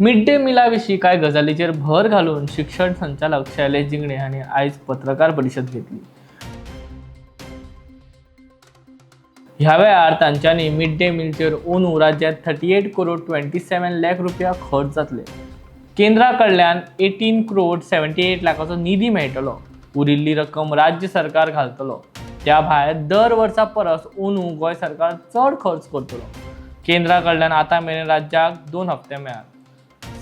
Mid day मिला विशीं कांय गजालीचेर भर घालून शिक्षण संचालक शैलेश जिंगणे हांणी आयज पत्रकार परिशद घेतली. ह्या वेळार तांच्यांनी मिड डे मिलचेर अंदू राज्यांत 38 crore 27 lakh रुपया खर्च जातले. केंद्रा कडल्यान 18 करोड 78 लाखाचो निधी मेळटलो. उरिल्ली रक्कम राज्य सरकार घालतलो. त्या भायर दर वर्सा परस अंदू गोंय सरकार चड खर्च करतलो. केंद्रा कडल्यान आतां मेरेन राज्याक दोन हप्ते मेळ्ळा.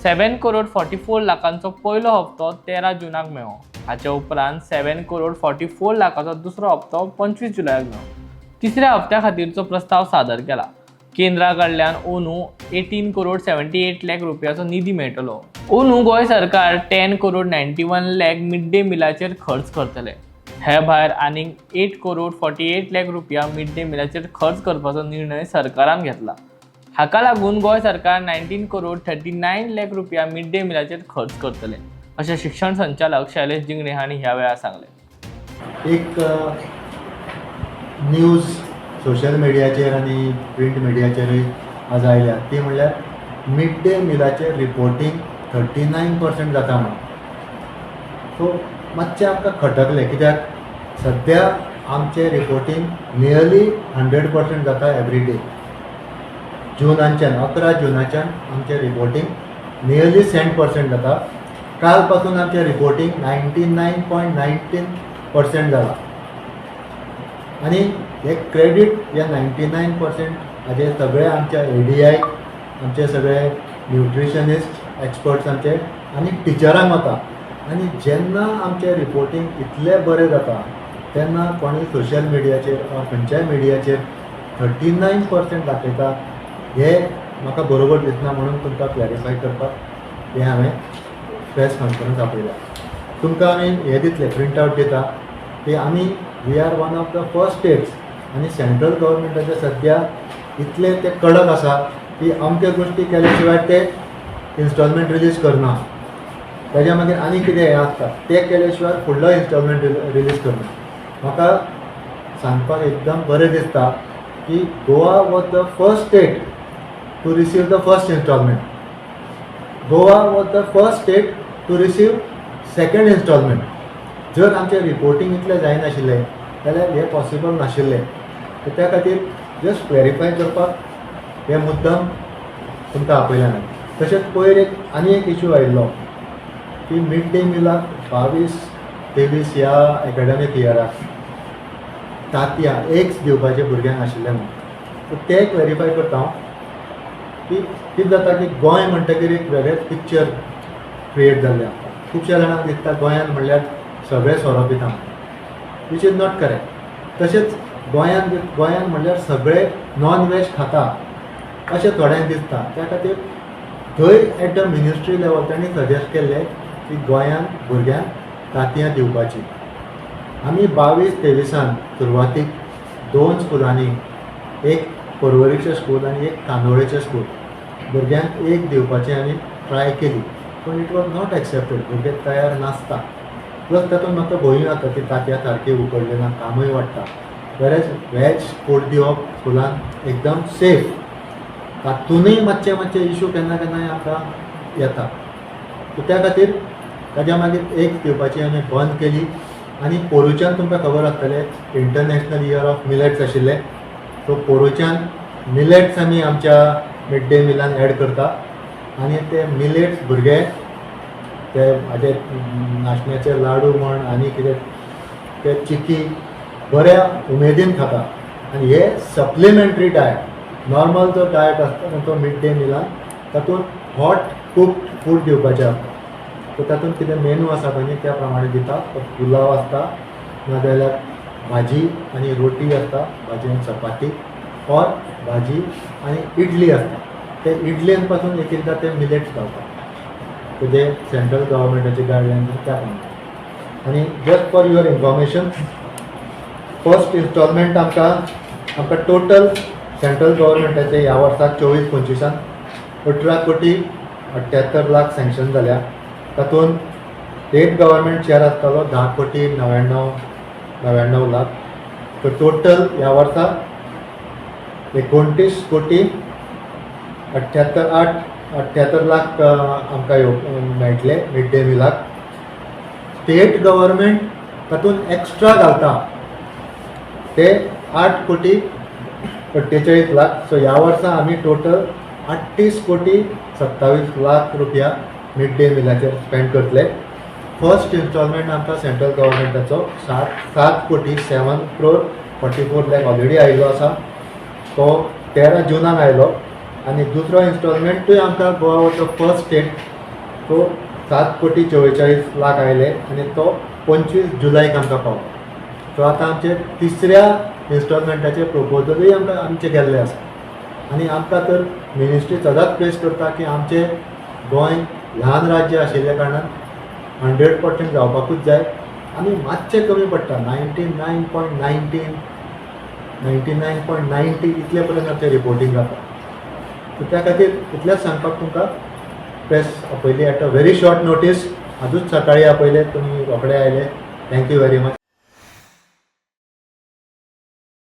7 करोड 44 लाखांचो पयलो हप्तो 13 जुनाक मेळ्ळो. हाचे उपरांत 7 करोड 44 लाखाचो दुसरो हप्तो 25 जुलयाक मेळ्ळो. तिसऱ्या हप्त्या खातीरचो प्रस्ताव सादर केला. केंद्रा कडल्यान अंदू 18 करोड 78 लाख रुपयाचो निधी मेळटलो. अंदू गोंय सरकार 10 crore 91 lakh mid day मिलाचेर खर्च करतले. हे भायर आनीक 8 करोड 48 लाख रुपया मिड डे मिलाचेर खर्च करपाचो निर्णय सरकारान घेतला. हाका लागून गोंय सरकार 19 करोड 39 लाख रुपया मिड डे मिलाचेर खर्च करतले, अशें शिक्षण संचालक शैलेश जिंगणे हांणी ह्या वेळार सांगलें. एक न्यूज सोशल मिडियाचेर आनी प्रिंट मिडियाचेरूय आज आयल्या, ती म्हणल्यार मिड डे मिलाचेर रिपोर्टींग 39% जाता म्हणून. सो मातशें आमकां खटकलें, कित्याक सद्या आमचें रिपोर्टींग नियरली 100% जाता एवरी डे. जुनाच्यान, 11 जुनाच्यान आमचें रिपोर्टींग नियरली 100% जाता. काल पासून आमचें रिपोर्टींग 99.19% जालां आनी हे क्रेडीट ह्या 99% हाजे सगळे आमच्या एडीआय, आमचे सगळे न्युट्रिशनिस्ट एक्सपर्ट्स आमचे आनी टिचरांक वता. आनी जेन्ना आमचें रिपोर्टींग इतलें बरें जाता, तेन्ना कोणूय सोशल मिडियाचेर वा खंयच्याय मिडियाचेर 39% दाखयता, हे म्हाका बरोबर दिसना. म्हणून तुमकां क्लॅरिफाय करपाक हें हांवें प्रेस कॉन्फरन्स आपयला. तुमकां आमी हे दितले, प्रिंट आवट दिता की आमी we are one of the first states आनी सेंट्रल गव्हर्मेंटाचे सद्या इतले ते कडक आसा की अमक्यो गोश्टी केल्या शिवाय ते इन्स्टॉलमेंट रिलीज करना. ताज्या मागीर आनी कितें हें आसता, तें केल्या शिवाय फुडलो इन्स्टॉलमेंट रिलीज करना. म्हाका सांगपाक एकदम बरें दिसता की Goa was the first state to receive the first installment. Goa was the first state to receive second installment. जर आमचें रिपोर्टींग इतलें जायनाशिल्लें जाल्यार हें पॉसिबल नाशिल्लें. तर त्या खातीर जस्ट क्लॅरिफाय करपाक हें मुद्दम तुमकां आपयलें हांवें. तशेंच पयर एक आनी एक इशू आयिल्लो की मिड डे मिलाक 22-23 ह्या एकाडेमीक इयराक तांतयां, एग्स दिवपाचे भुरग्यांक आशिल्लें म्हणून. सो तें क्लॅरिफाय करता हांव की कितें जाता की गोंय म्हणटकीर एक वेगळेंच पिक्चर क्रिएट जाल्लें आसता. खुबश्या जाणांक दिसता गोंयांत म्हणल्यार सगळे सोरो पिता, which is not correct. तशेंच गोंयांत म्हणल्यार सगळे नॉन व्हेज खाता अशें थोड्यांक दिसता. त्या खातीर थंय एट the ministry level तांणी सजेस्ट केल्लें की गोंयांत भुरग्यांक तांतयां दिवपाची. आमी 22-23आन सुरवातीक दोन स्कुलांनी, एक पर्वरीचें स्कूल आनी एक कांदोळेचें स्कूल, भुरग्यांक एक दिवपाची आमी ट्राय केली, पूण it was not accepted. भुरगे तयार नासता, प्लस तातूंत म्हाका भंयूय जाता की तांतयां सारकी उकडली ना, कामूय वाडटा. वेरएज व्हेज फूड दिवप स्कुलान एकदम सेफ. तातूनय मातशे मातशे इशू केन्ना केन्नाय आमकां येता. सो त्या खातीर ताज्या मागीर एक दिवपाची आमी बंद केली. आनी पोरूच्यान तुमकां खबर आसतलें, इंटरनॅशनल इयर ऑफ मिलेट्स आशिल्लें. सो पोरूच्यान मिलेट्स आमी आमच्या मिड डे मिलान एड करता आनी ते मिलेट्स भुरगे ते हाजे नाशण्याचे लाडू म्हण आनी कितें ते चिकी बऱ्या उमेदीन खाता. आनी हे सप्लिमेंटरी डायट, नॉर्मल जो डायट आसता तो मिड डे मिलान, तातूंत हॉट कुक्ड फूड दिवपाचें आसता. सो तातूंत कितें मेनू आसा पळय न्ही, त्या प्रमाणे दिता. तो पुलाव आसता, नाजाल्यार भाजी आनी रोटी आसता, भाजी आनी चपाती ऑर भाजी आनी इडली आसता. ते इडलेन पासून एक एकदां ते मिलेट्स घालता, जे सेंट्रल गव्हर्मेंटाचे गायडलायन्स आसा त्या प्रमाणे. आनी just for your information, first installment आमकां टोटल सेंट्रल गव्हर्मेंटाचे ह्या वर्साक 24-25आन 18 कोटी 78 लाख सँक्शन जाल्या. तातूंत स्टेट गव्हर्मेंट शेअर आसतलो 10 कोटी 99 99 लाख. सो टोटल ह्या वर्सा 29 कोटी 78 8. 78 लाख आमकां मेळटले मिड डे मिलाक. स्टेट गव्हर्मेंट तातूंत एक्स्ट्रा घालता ते 8 कोटी 48 लाख. सो ह्या वर्सा आमी टोटल 38 कोटी 27 लाख रुपया मिड डे मिलाचेर स्पेंड करतले. फर्स्ट इन्स्टॉलमेंट आमकां सेंट्रल गव्हर्मेंटाचो 7 7 कोटी, 7 crore 44 lakh already आयिल्लो आसा. तो 13 जुनाक आयलो आनी दुसरो इन्स्टॉलमेंटूय आमकां Goa was the first state, तो 7 कोटी 44 लाख आयले आनी तो 25 जुलयाक आमकां पावलो. सो आतां आमचे तिसऱ्या इन्स्टॉलमेंटाचे प्रपोजलूय आमकां आमचे गेल्ले आसा. आनी आमकां तर मिनिस्ट्री सदांच प्रेस करता की आमचें गोंय ल्हान राज्य आशिल्ल्या कारणान 100% जावपाकूच जाय आनी मातशें कमी पडटा, 99.19, 99.90 इतले पर्यंत आमचें रिपोर्टींग जाता. सो त्या खातीर इतलेंच सांगपाक तुमकां press आपयली at a very short notice. आजूच सकाळी आपयले, तुमी रोखडे आयले. Thank you very much.